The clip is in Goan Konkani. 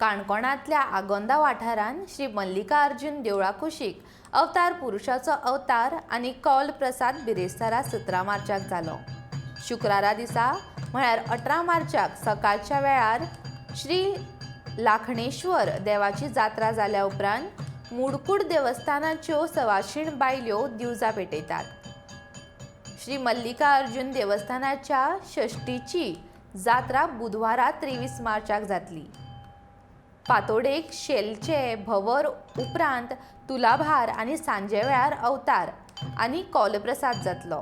काणकोणांतल्या आगोंदा वाठारांत श्री मल्लिकार्जुन देवळा कुशीक अवतार पुरुषाचो अवतार आनी कौल प्रसाद बिरेस्तारा 17 मार्चाक जालो. शुक्रारा दिसा म्हळ्यार 18 मार्चाक सकाळच्या वेळार श्री लाखणेश्वर देवाची जात्रा जाल्या उपरांत मुडकूड देवस्थानाच्यो सवाशीण बायल्यो दिवजां पेटयतात. श्री मल्लिकार्जुन देवस्थानाच्या षष्टीची जात्रा बुधवारा 23 मार्चाक जातली. पातोडेक शेलचे भवर उपरांत तुलाभार आनी सांजे वेळार अवतार आनी कौलप्रसाद जातलो.